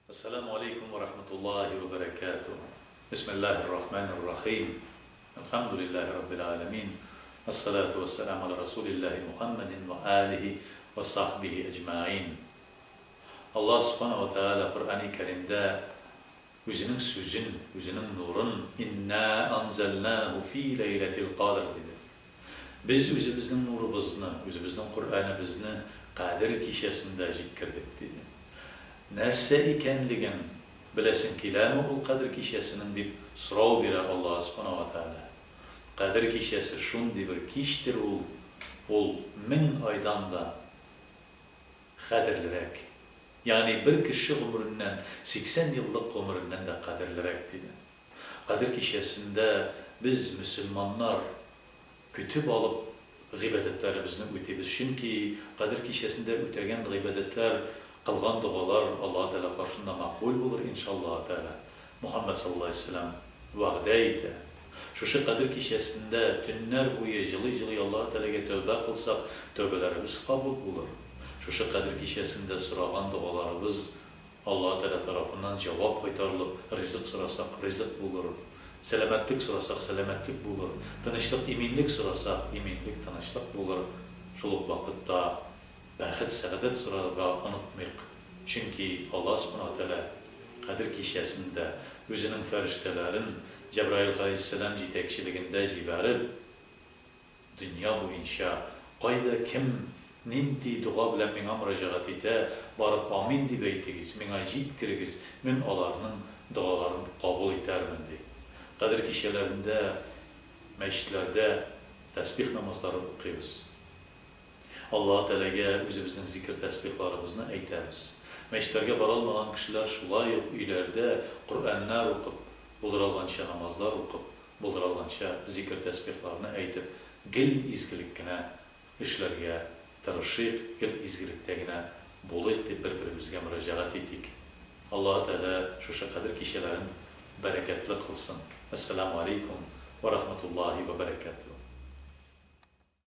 Әссәламү алейкум вә рахматуллаһи вә бәрәкәтүһ. Бисмиллаһир рахманир рахим. Әлхәмдүлиллаһи раббил галәмин. Әссәлату вәссәламу аля расулиллаһи Мухаммадин вә алихи вә сахбихи әҗмәгыйн. Аллаһ Субхана вә Тәгалә Коръәни Кәримдә Үзенең сүзен, Үзенең нурын Иннә анзәлнәһу фи ләйләтил кадр диде. Без үзебезнең нурыбызны, үзебезнең Коръәнебезне Кадер кичәсендә җиткердек, диде. Нәрсә икәнлеген беләсең киләме ул Кадер кичәсенең, дип сорау бирә Аллаһы Сүбхәнәһү вә Тәгалә. Кадер кичәсе шундый бер кичтер ул, ул 1000 айдан да кадерлерәк. Ягъни бер кеше гомереннән, 80 еллык гомереннән дә кадерлерәк, диде. Кадер кичәсендә без, мөселманнар, көтеп алып гыйбадәтләребезне үтибез. Чөнки Кадер кичәсендә үтәгән гыйбадәтләр, кылган догалар Аллаһы Тәгалә каршында макбуль булыр, иншаллаһы Тәгалә. Мөхәммәд саллаллаһу галәйһи ва сәлләм вәгъдә итә. Шушы Кадер кичәсендә төннәр буе җылый-җылый Аллаһы Тәгаләгә тәүбә кылсак, тәүбәләребез кабул булыр. Шушы Кадер кичәсендә сораган догаларыбыз Аллаһы Тәгалә тарафыннан җавап кайтарылып, ризык сорасак, ризык булыр, сәламәтлек сорасак, сәламәтлек булыр, тынычлык, иминлек сорасак, иминлек, тынычлык булыр. Шул ук вакытта бәхет, сәгадәт сорарга онытмыйк, чөнки Аллаһ Сүбхәнәһү вә Тәгалә Кадер кичәсендә Үзенең фәрештәләрен Җәбраил галәйһиссәлам җитәкчелегендә җибәреп, Дөнья буенча кайда кем нинди дога белән миңа мөрәҗәгать итә, барып амин дип әйтегез, миңа җиткерегез, мин аларның догаларын кабул итәрмен, ди. Кадер кичәләрендә мәчетләрдә тәсбих намазлары укыйбыз. Аллаһы Тәгаләгә үзебезнең зикер-тәсбихларыбызны әйтәбез. Мәчетләргә бара алмаган кешеләр шулай ук өйләрдә Коръәннәр укып, булдыра алганча намазлар укып, Булдыра алганча зикер-тәсбихларны әйтеп, гел изгелек кенә эшләргә тырышыйк, гел изгелектә генә булыйк дип бер-беребезгә мөрәҗәгать итик. Аллаһы Тәгалә шушы Кадер кичәләрен бәрәкәтле кылсын. Әссәламү алейкум вә рахматуллаһи вә бәрәкәтүһ.